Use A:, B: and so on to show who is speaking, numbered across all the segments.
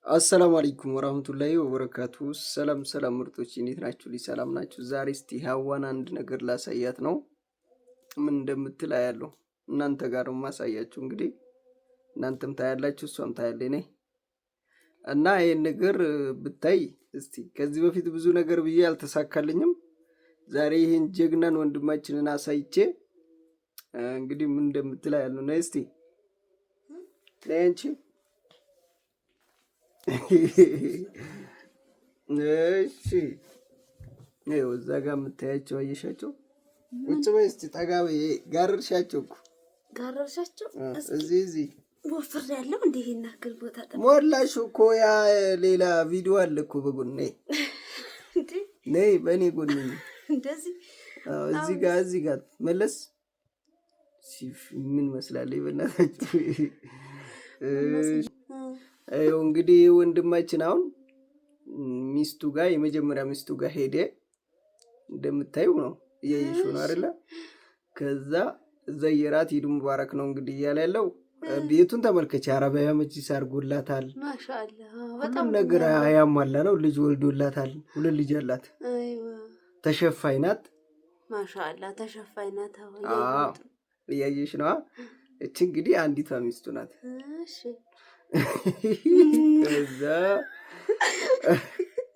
A: አሰላሙ አለይኩም ወራህመቱላሂ ወበረካቱ። ሰላም ሰላም ምርጦች እንዴት ናችሁ? ሰላም ናችሁ? ዛሬ እስቲ ሀዋን አንድ ነገር ላሳያት ነው። ምን እንደምትል አያለሁ። እናንተ ጋር ነው ማሳያችሁ። እንግዲህ እናንተም ታያላችሁ፣ እሷም ታያለች። ነይ እና ይሄን ነገር ብታይ እስቲ። ከዚህ በፊት ብዙ ነገር ብዬ አልተሳካልኝም። ዛሬ ይሄን ጀግናን ወንድማችንን አሳይቼ እንግዲህ ምን እንደምትል አያለሁ። ነይ እስቲ ነይ አንቺ። እሺ ይኸው እዛ ጋር የምታያቸው አየሻቸው? ቁጭ በይ እስኪ ጠጋ በይ። ጋረድሻቸው እኮ
B: ጋረድሻቸው።
A: እዚህ እዚህ
B: ወፍር ያለው እንደ ይሄን ያክል ቦታ
A: ሞላሽ እኮ። ያ ሌላ ቪዲዮ አለ እኮ በጎን። ነይ ነይ፣ በእኔ ጎን
B: እንደዚህ
A: እዚህ ጋር እዚህ ጋር መለስ። ምን መስላለች በእናታችሁ? ይኸው እንግዲህ ወንድማችን አሁን ሚስቱ ጋር የመጀመሪያ ሚስቱ ጋር ሄደ። እንደምታዩ ነው፣ እያየሽው ነው አይደለ? ከዛ እዛ የራት ኢድ ሙባረክ ነው እንግዲህ እያለ ያለው። ቤቱን ተመልከች፣ አረቢያ መጅሊስ አድርጎላታል። ሁሉም ነገር ያሟላ ነው። ልጅ ወልዶላታል። ሁለት ልጅ አላት። ተሸፋይ ናት።
B: ማሻአላህ ተሸፋይ ናት።
A: እያየሽ ነዋ። እች እንግዲህ አንዲቷ ሚስቱ ናት። ከዛ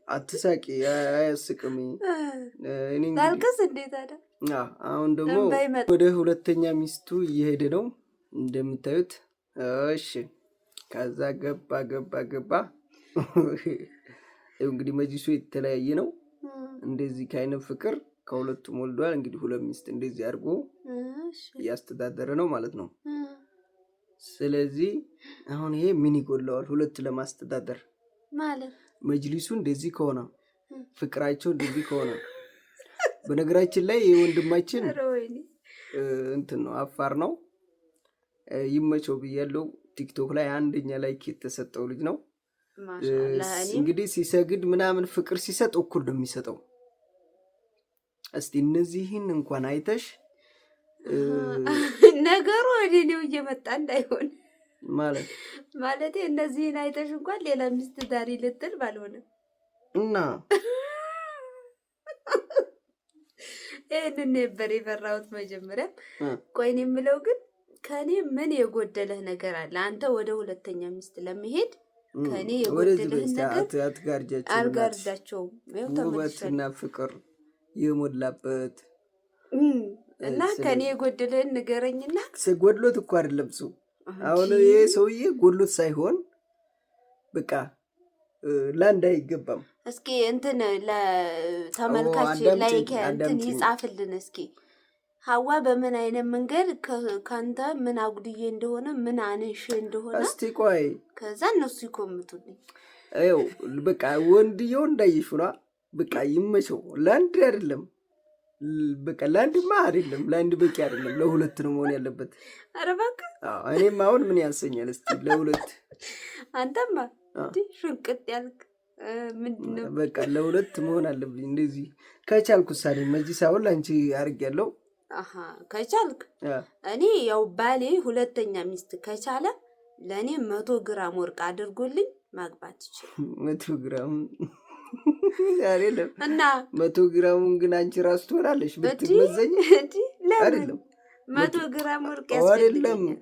A: አትሳቂ፣ አያስቅም።
B: ላልቅስ እንዴ ታዲያ?
A: አሁን ደግሞ ወደ ሁለተኛ ሚስቱ እየሄደ ነው እንደምታዩት። እሺ፣ ከዛ ገባ ገባ ገባ። እንግዲህ መጅሊሱ የተለያየ ነው። እንደዚህ ከአይነት ፍቅር ከሁለቱም ወልዷል። እንግዲህ ሁለት ሚስት እንደዚህ አድርጎ እያስተዳደረ ነው ማለት ነው። ስለዚህ አሁን ይሄ ምን ይጎለዋል? ሁለት ለማስተዳደር
B: ማለት
A: መጅሊሱ እንደዚህ ከሆነ ፍቅራቸው እንደዚህ ከሆነ፣ በነገራችን ላይ ይህ ወንድማችን እንትን ነው፣ አፋር ነው። ይመቸው ብያለው። ቲክቶክ ላይ አንደኛ like የተሰጠው ልጅ ነው። እንግዲህ ሲሰግድ ምናምን ፍቅር ሲሰጥ እኩል ነው የሚሰጠው። እስቲ እነዚህን እንኳን አይተሽ
B: ነገሩ ወደ እኔው እየመጣ እንዳይሆን
A: ማለት
B: ማለቴ እነዚህን አይተሽ እንኳን ሌላ ሚስት ዳሪ ልትል ባልሆነ
A: እና
B: ይህንን ነበር የፈራሁት መጀመሪያ። ቆይ እኔ የምለው ግን ከእኔ ምን የጎደለህ ነገር አለ? አንተ ወደ ሁለተኛ ሚስት ለመሄድ ከእኔ የጎደለህ ነገር? አልጋርዳቸውም።
A: ውበትና ፍቅር የሞላበት
B: እና ከኔ የጎደለህን ንገረኝና።
A: ጎድሎት እኮ አይደለም ሰው። አሁን ይሄ ሰውዬ ጎድሎት ሳይሆን በቃ ለአንድ አይገባም።
B: እስኪ እንትን ለተመልካች like እንትን ይጻፍልን እስኪ ሀዋ በምን አይነት መንገድ ከአንተ ምን አጉድዬ እንደሆነ፣ ምን አንሼ እንደሆነ
A: እስቲ ቆይ
B: ከዛ እነሱ ይኮምቱልኝ።
A: ይኸው በቃ ወንድየው እንዳየሽው ነዋ። በቃ ይመቸው። ለአንድ አይደለም፣ በቃ ለአንድማ አይደለም፣ ለአንድ በቂ አይደለም፣ ለሁለት ነው መሆን ያለበት።
B: ኧረ እባክህ።
A: እኔም አሁን ምን ያንሰኛል እስቲ ለሁለት?
B: አንተማ ሽንቅጥ ያልክ ምንድን ነው?
A: በቃ ለሁለት መሆን አለብኝ። እንደዚህ ከቻልኩ ሳሌ መጅሊስ አሁን ለአንቺ አድርጌያለሁ።
B: ከቻልክ እኔ ያው ባሌ ሁለተኛ ሚስት ከቻለ ለእኔ 100 ግራም ወርቅ አድርጎልኝ ማግባት ይችላል።
A: 100 ግራም አይደለም
B: እና
A: 100 ግራሙን ግን አንቺ ራሱ ትሆናለሽ ብትመዘኝ። አይደለም
B: 100 ግራም ወርቅ ያስፈልገኛል።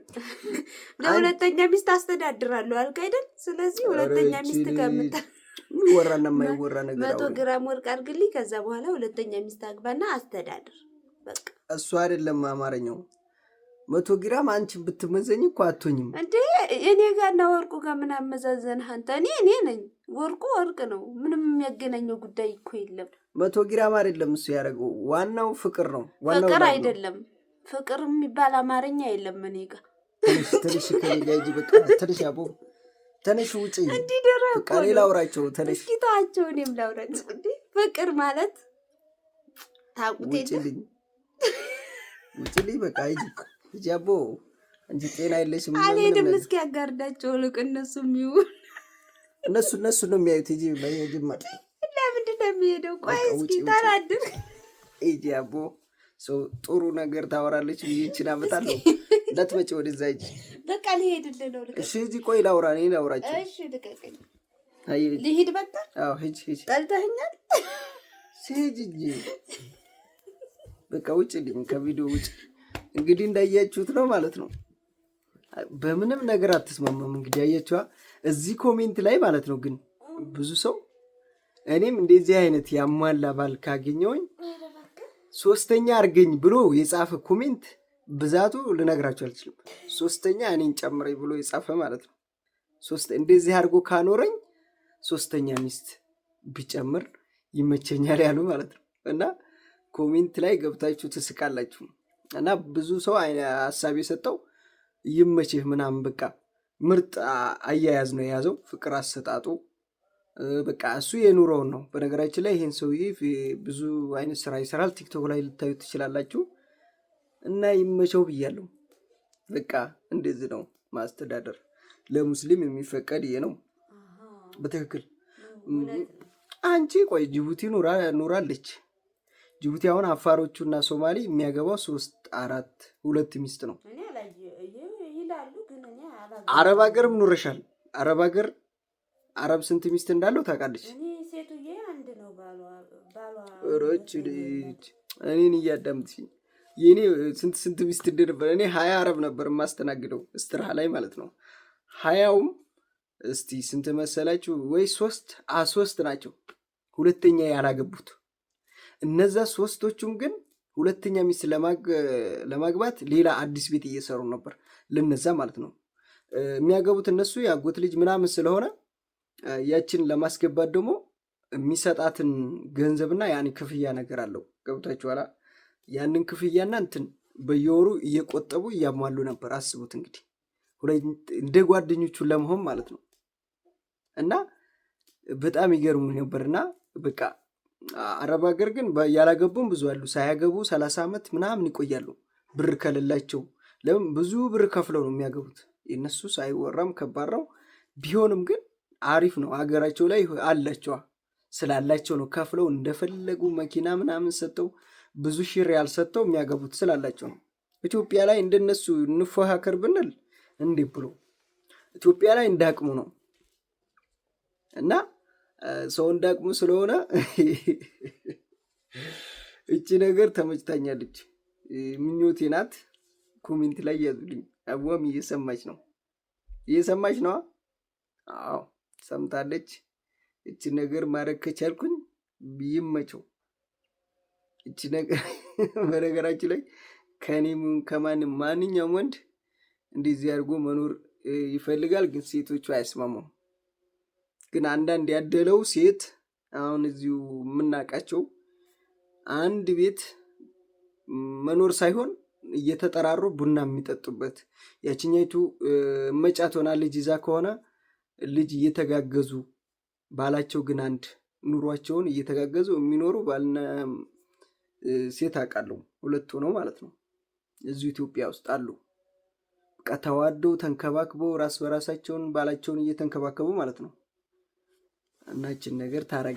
B: ለሁለተኛ ሚስት አስተዳድራለሁ አልክ አይደል? ስለዚህ ሁለተኛ ሚስት ከምታ
A: የሚወራና የማይወራ ነገር
B: 100 ግራም ወርቅ አድርግልኝ። ከዛ በኋላ ሁለተኛ ሚስት አግባና አስተዳድር። በቃ
A: እሱ አይደለም አማርኛው። 100 ግራም አንቺ ብትመዘኝ እኮ አትሆኝም
B: እንዴ? እኔ ጋር እና ወርቁ ጋር ምን አመዛዘንህ አንተ? እኔ እኔ ነኝ፣ ወርቁ ወርቅ ነው። ምንም የሚያገናኘው ጉዳይ እኮ የለም።
A: 100 ግራም አይደለም እሱ ያደረገው፣ ዋናው ፍቅር ነው።
B: ፍቅር አይደለም፣ ፍቅር የሚባል አማርኛ የለም እኔ ጋር።
A: ትንሽ ትንሽ ከእኔ ጋር ሂጂ፣ በቃ ትንሽ አቦ ተነሽ፣ ውጪ።
B: እንዲህ ደረቅ
A: በቃ እኔ ላውራቸው። ተነሽ
B: እስኪ ተዋቸው፣ እኔም ላውራቸው። እንዴ ፍቅር ማለት ታውቁት የለ
A: ውጪልኝ፣ ውጪልኝ፣ በቃ ሂጂ፣ ሂጂ አቦ። አንቺ ጤና የለሽም።
B: አልሄድም። እስኪ ያጋርዳቸው ልቅ እነሱ የሚሆን
A: እነሱ ነው የሚያዩት። ሂጂ ጅማ።
B: ለምንድን ነው የሚሄደው? ቆይ እስኪ ተናድር።
A: ሂጂ አቦ። ሰው ጥሩ ነገር ታወራለች ብዬ ይችን አመጣለሁ። እንዳትመጪ ወደዛ ሂጂ።
B: በቃ ልሄድልህ ነው።
A: እሺ ሂጂ። ቆይ ላውራ፣ እኔ ላውራቸው።
B: እሺ ልቀቀኝ። ልሂድ በቃ።
A: አዎ ሂጅ ሂጅ።
B: ጠልተኸኛል።
A: ሂጅ እንጂ በቃ ውጭ ልኝ ከቪዲዮ ውጭ። እንግዲህ እንዳያችሁት ነው ማለት ነው። በምንም ነገር አትስማማም። እንግዲህ አያችኋ እዚህ comment ላይ ማለት ነው። ግን ብዙ ሰው እኔም እንደዚህ አይነት ያሟላ ባል ካገኘውኝ ሶስተኛ አርገኝ ብሎ የጻፈ comment ብዛቱ ልነግራችሁ አልችልም። ሶስተኛ እኔን ጨምረኝ ብሎ የጻፈ ማለት ነው። እንደዚህ አድርጎ ካኖረኝ ሶስተኛ ሚስት ቢጨምር ይመቸኛል ያሉ ማለት ነው። እና comment ላይ ገብታችሁ ትስቃላችሁ። እና ብዙ ሰው ሀሳብ የሰጠው ይመችህ ምናምን በቃ ምርጥ አያያዝ ነው የያዘው፣ ፍቅር አሰጣጡ በቃ እሱ የኑሮውን ነው። በነገራችን ላይ ይህን ሰውዬ ብዙ አይነት ስራ ይሰራል። ቲክቶክ ላይ ልታዩት ትችላላችሁ። እና ይመቸው ብያለሁ። በቃ እንደዚህ ነው ማስተዳደር። ለሙስሊም የሚፈቀድ ይሄ ነው በትክክል። አንቺ ቆይ ጅቡቲ ኑራለች። ጅቡቲ አሁን አፋሮቹ እና ሶማሌ የሚያገባው ሶስት አራት ሁለት ሚስት ነው። አረብ ሀገርም ኑረሻል። አረብ ሀገር አረብ ስንት ሚስት እንዳለው ታውቃለች። ሮች ልጅ እኔን እያዳምጥሽኝ የኔ ስንት ስንት ሚስት እንደነበር እኔ 20 አረብ ነበር የማስተናግደው እስትራሃ ላይ ማለት ነው። 20ውም እስቲ ስንት መሰላችሁ? ወይ ሶስት ሶስት ናቸው ሁለተኛ ያላገቡት። እነዛ ሶስቶቹም ግን ሁለተኛ ሚስት ለማግባት ሌላ አዲስ ቤት እየሰሩ ነበር ለነዛ ማለት ነው። የሚያገቡት እነሱ የአጎት ልጅ ምናምን ስለሆነ ያችን ለማስገባት ደግሞ የሚሰጣትን ገንዘብና ያን ክፍያ ነገር አለው። ገብታችኋላ? ያንን ክፍያና እንትን በየወሩ እየቆጠቡ እያሟሉ ነበር። አስቡት እንግዲህ እንደ ጓደኞቹ ለመሆን ማለት ነው። እና በጣም ይገርሙ ነበርና በቃ አረብ ሀገር ግን ያላገቡም ብዙ አሉ። ሳያገቡ 30 ዓመት ምናምን ይቆያሉ ብር ከሌላቸው። ለምን ብዙ ብር ከፍለው ነው የሚያገቡት። የእነሱ ሳይወራም ከባድ ነው። ቢሆንም ግን አሪፍ ነው። ሀገራቸው ላይ አላቸዋ ስላላቸው ነው ከፍለው እንደፈለጉ መኪና ምናምን ሰጥተው ብዙ ሺህ ሪያል ሰጥተው የሚያገቡት ስላላቸው ነው። ኢትዮጵያ ላይ እንደነሱ እንፎካከር ብንል እንዲህ ብሎ ኢትዮጵያ ላይ እንዳቅሙ ነው እና ሰው እንዳቅሙ ስለሆነ እቺ ነገር ተመችታኛለች። ምኞቴ ናት። comment ላይ ያዙልኝ። አቧም እየሰማች ነው እየሰማች ነዋ። አዎ ሰምታለች። እቺ ነገር ማድረግ ከቻልኩኝ ይመቸው። እቺ ነገር በነገራችን ላይ ከኔም ከማንም ማንኛውም ወንድ እንደዚህ አድርጎ መኖር ይፈልጋል፣ ግን ሴቶቹ አይስማሙም። ግን አንዳንድ ያደለው ሴት አሁን እዚሁ የምናውቃቸው አንድ ቤት መኖር ሳይሆን እየተጠራሩ ቡና የሚጠጡበት ያችኛይቱ መጫት ሆና ልጅ ይዛ ከሆነ ልጅ እየተጋገዙ ባላቸው ግን አንድ ኑሯቸውን እየተጋገዙ የሚኖሩ ባልና ሴት አውቃለሁ። ሁለት ሆነው ማለት ነው። እዚሁ ኢትዮጵያ ውስጥ አሉ። በቃ ተዋደው ተንከባክበው ራስ በራሳቸውን ባላቸውን እየተንከባከቡ ማለት ነው። እናችን ነገር ታረጋ